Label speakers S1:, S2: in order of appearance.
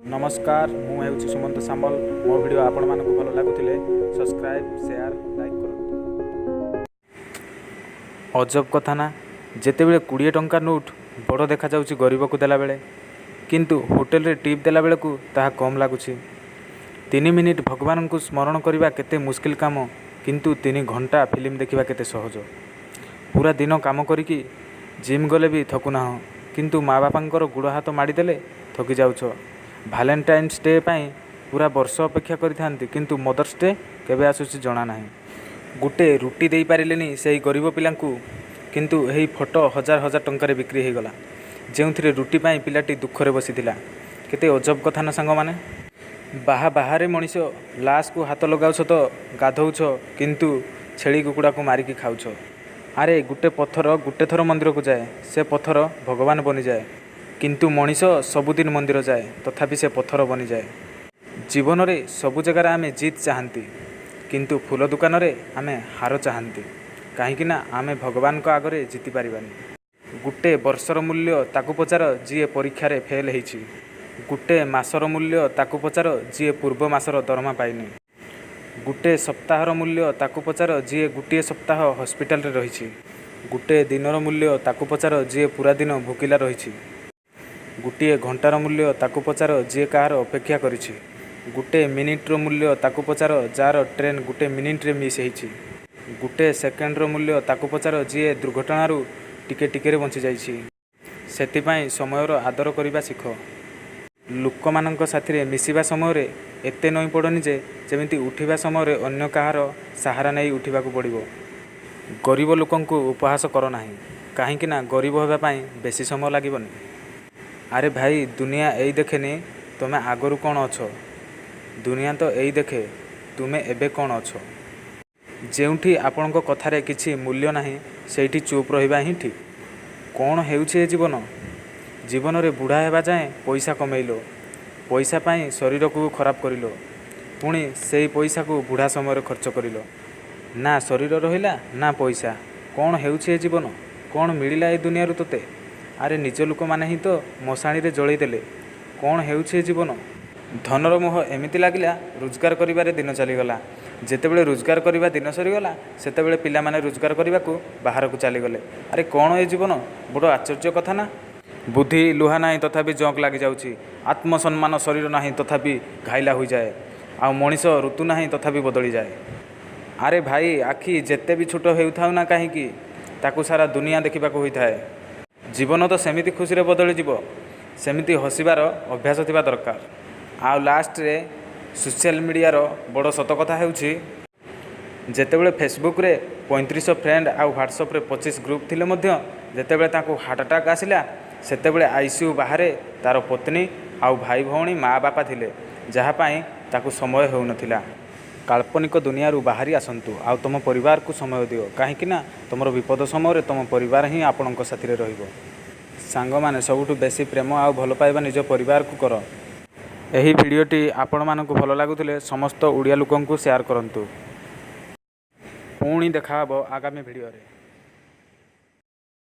S1: ନମସ୍କାର, ମୁଁ ହେଉଛି ସୁମନ୍ତ ସାମଲ। ମୋ ଭିଡ଼ିଓ ଆପଣମାନଙ୍କୁ ଭଲ ଲାଗୁଥିଲେ ସବସ୍କ୍ରାଇବ୍, ସେୟାର, ଲାଇକ୍ କରନ୍ତୁ। ଅଜବ କଥା ନା, ଯେତେବେଳେ 20 ଟଙ୍କା ନୋଟ୍ ବଡ଼ ଦେଖାଯାଉଛି ଗରିବକୁ ଦେଲାବେଳେ, କିନ୍ତୁ ହୋଟେଲରେ ଟିପ୍ ଦେଲା ବେଳକୁ ତାହା କମ୍ ଲାଗୁଛି। 3 ମିନିଟ୍ ଭଗବାନଙ୍କୁ ସ୍ମରଣ କରିବା କେତେ ମୁସ୍କିଲ କାମ, କିନ୍ତୁ 3 ଘଣ୍ଟା ଫିଲ୍ମ ଦେଖିବା କେତେ ସହଜ। ପୁରା ଦିନ କାମ କରିକି ଜିମ୍ ଗଲେ ବି ଥକୁନାହଁ, କିନ୍ତୁ ମା' ବାପାଙ୍କର ଗୋଡ଼ ହାତ ମାଡ଼ିଦେଲେ ଥକି ଯାଉଛ। ଭାଲେଣ୍ଟାଇନ୍ସ ଡେ ପାଇଁ ପୁରା ବର୍ଷ ଅପେକ୍ଷା କରିଥାନ୍ତି, କିନ୍ତୁ ମଦର୍ସ ଡେ କେବେ ଆସୁଛି ଜଣା ନାହିଁ। ଗୋଟେ ରୁଟି ଦେଇପାରିଲେନି ସେହି ଗରିବ ପିଲାଙ୍କୁ, କିନ୍ତୁ ଏହି ଫଟୋ ହଜାର ହଜାର ଟଙ୍କାରେ ବିକ୍ରି ହେଇଗଲା, ଯେଉଁଥିରେ ରୁଟି ପାଇଁ ପିଲାଟି ଦୁଃଖରେ ବସିଥିଲା। କେତେ ଅଜବ କଥା ନା, ସାଙ୍ଗମାନେ? ବାହା ବାହାରେ ମଣିଷ, ଲାଶକୁ ହାତ ଲଗାଉଛ ତ ଗାଧଉଛ, କିନ୍ତୁ ଛେଳି କୁକୁଡ଼ାକୁ ମାରିକି ଖାଉଛ। ଆରେ, ଗୋଟେ ପଥର ଗୋଟେ ଥର ମନ୍ଦିରକୁ ଯାଏ, ସେ ପଥର ଭଗବାନ ବନିଯାଏ, କିନ୍ତୁ ମଣିଷ ସବୁଦିନ ମନ୍ଦିର ଯାଏ, ତଥାପି ସେ ପଥର ବନିଯାଏ। ଜୀବନରେ ସବୁ ଜାଗାରେ ଆମେ ଜିତ୍ ଚାହାନ୍ତି, କିନ୍ତୁ ଫୁଲ ଦୋକାନରେ ଆମେ ହାର ଚାହାନ୍ତି, କାହିଁକିନା ଆମେ ଭଗବାନଙ୍କ ଆଗରେ ଜିତି ପାରିବାନି। ଗୋଟେ ବର୍ଷର ମୂଲ୍ୟ ତାକୁ ପଚାର ଯିଏ ପରୀକ୍ଷାରେ ଫେଲ୍ ହେଇଛି। ଗୋଟେ ମାସର ମୂଲ୍ୟ ତାକୁ ପଚାର ଯିଏ ପୂର୍ବ ମାସର ଦରମା ପାଇନି। ଗୋଟେ ସପ୍ତାହର ମୂଲ୍ୟ ତାକୁ ପଚାର ଯିଏ ଗୋଟିଏ ସପ୍ତାହ ହସ୍ପିଟାଲରେ ରହିଛି। ଗୋଟେ ଦିନର ମୂଲ୍ୟ ତାକୁ ପଚାର ଯିଏ ପୁରା ଦିନ ଭୋକିଲା ରହିଛି। ଗୋଟିଏ ଘଣ୍ଟାର ମୂଲ୍ୟ ତାକୁ ପଚାର ଯିଏ କାହାର ଅପେକ୍ଷା କରିଛି। ଗୋଟେ ମିନିଟର ମୂଲ୍ୟ ତାକୁ ପଚାର ଯାହାର ଟ୍ରେନ୍ ଗୋଟେ ମିନିଟରେ ମିସ୍ ହେଇଛି। ଗୋଟେ ସେକେଣ୍ଡର ମୂଲ୍ୟ ତାକୁ ପଚାର ଯିଏ ଦୁର୍ଘଟଣାରୁ ଟିକେ ଟିକେରେ ବଞ୍ଚିଯାଇଛି। ସେଥିପାଇଁ ସମୟର ଆଦର କରିବା ଶିଖ। ଲୋକମାନଙ୍କ ସାଥିରେ ମିଶିବା ସମୟରେ ଏତେ ନଇଁ ପଡ଼ନି ଯେ ଯେମିତି ଉଠିବା ସମୟରେ ଅନ୍ୟ କାହାର ସାହାରା ନେଇ ଉଠିବାକୁ ପଡ଼ିବ। ଗରିବ ଲୋକଙ୍କୁ ଉପହାସ କର ନାହିଁ, କାହିଁକିନା ଗରିବ ହେବା ପାଇଁ ବେଶୀ ସମୟ ଲାଗିବନି। ଆରେ ଭାଇ, ଦୁନିଆ ଏଇ ଦେଖେନି ତୁମେ ଆଗରୁ କ'ଣ ଅଛ, ଦୁନିଆ ତ ଏଇ ଦେଖେ ତୁମେ ଏବେ କ'ଣ ଅଛ। ଯେଉଁଠି ଆପଣଙ୍କ କଥାରେ କିଛି ମୂଲ୍ୟ ନାହିଁ, ସେଇଠି ଚୁପ୍ ରହିବା ହିଁ ଠିକ୍। କ'ଣ ହେଉଛି ଏ ଜୀବନ? ଜୀବନରେ ବୁଢ଼ା ହେବା ଯାଏଁ ପଇସା କମେଇଲ, ପଇସା ପାଇଁ ଶରୀରକୁ ଖରାପ କରିଲ, ପୁଣି ସେଇ ପଇସାକୁ ବୁଢ଼ା ସମୟରେ ଖର୍ଚ୍ଚ କରିଲ। ନା ଶରୀର ରହିଲା, ନା ପଇସା। କ'ଣ ହେଉଛି ଏ ଜୀବନ? କ'ଣ ମିଳିଲା ଏ ଦୁନିଆରୁ ତୋତେ? ଆରେ, ନିଜ ଲୋକମାନେ ହିଁ ତ ମଶାଣିରେ ଜଳେଇ ଦେଲେ। କ'ଣ ହେଉଛି ଏ ଜୀବନ? ଧନର ମୋହ ଏମିତି ଲାଗିଲା, ରୋଜଗାର କରିବାରେ ଦିନ ଚାଲିଗଲା। ଯେତେବେଳେ ରୋଜଗାର କରିବା ଦିନ ସରିଗଲା, ସେତେବେଳେ ପିଲାମାନେ ରୋଜଗାର କରିବାକୁ ବାହାରକୁ ଚାଲିଗଲେ। ଆରେ, କ'ଣ ଏ ଜୀବନ? ବଡ଼ ଆଶ୍ଚର୍ଯ୍ୟ କଥା ନା? ବୁଦ୍ଧି ଲୁହା ନାହିଁ, ତଥାପି ଜଙ୍କ ଲାଗିଯାଉଛି। ଆତ୍ମସମ୍ମାନ ଶରୀର ନାହିଁ, ତଥାପି ଘାଇଲା ହୋଇଯାଏ। ଆଉ ମଣିଷ ଋତୁ ନାହିଁ, ତଥାପି ବଦଳିଯାଏ। ଆରେ ଭାଇ, ଆଖି ଯେତେ ବି ଛୋଟ ହେଉଥାଉ ନା କାହିଁକି, ତାକୁ ସାରା ଦୁନିଆ ଦେଖିବାକୁ ହୋଇଥାଏ। ଜୀବନ ତ ସେମିତି ଖୁସିରେ ବଦଳିଯିବ, ସେମିତି ହସିବାର ଅଭ୍ୟାସ ଥିବା ଦରକାର। ଆଉ ଲାଷ୍ଟରେ ସୋସିଆଲ ମିଡ଼ିଆର ବଡ଼ ସତ କଥା ହେଉଛି, ଯେତେବେଳେ ଫେସବୁକ୍ରେ 3500 ଫ୍ରେଣ୍ଡ ଆଉ ହ୍ୱାଟ୍ସଆପ୍ରେ 25 ଗ୍ରୁପ୍ ଥିଲେ ମଧ୍ୟ ଯେତେବେଳେ ତାଙ୍କୁ ହାର୍ଟ ଆଟାକ୍ ଆସିଲା, ସେତେବେଳେ ଆଇସିୟୁ ବାହାରେ ତା'ର ପତ୍ନୀ ଆଉ ଭାଇ, ଭଉଣୀ, ମା' ବାପା ଥିଲେ, ଯାହା ପାଇଁ ତାକୁ ସମୟ ହେଉନଥିଲା। କାଳ୍ପନିକ ଦୁନିଆରୁ ବାହାରି ଆସନ୍ତୁ ଆଉ ତୁମ ପରିବାରକୁ ସମୟ ଦିଅ, କାହିଁକିନା ତୁମର ବିପଦ ସମୟରେ ତୁମ ପରିବାର ହିଁ ଆପଣଙ୍କ ସାଥିରେ ରହିବ। ସାଙ୍ଗମାନେ, ସବୁଠୁ ବେଶୀ ପ୍ରେମ ଆଉ ଭଲ ପାଇବା ନିଜ ପରିବାରକୁ କର। ଏହି ଭିଡ଼ିଓଟି ଆପଣମାନଙ୍କୁ ଭଲ ଲାଗୁଥିଲେ ସମସ୍ତ ଓଡ଼ିଆ ଲୋକଙ୍କୁ ସେୟାର କରନ୍ତୁ। ପୁଣି ଦେଖାହେବ ଆଗାମୀ ଭିଡ଼ିଓରେ।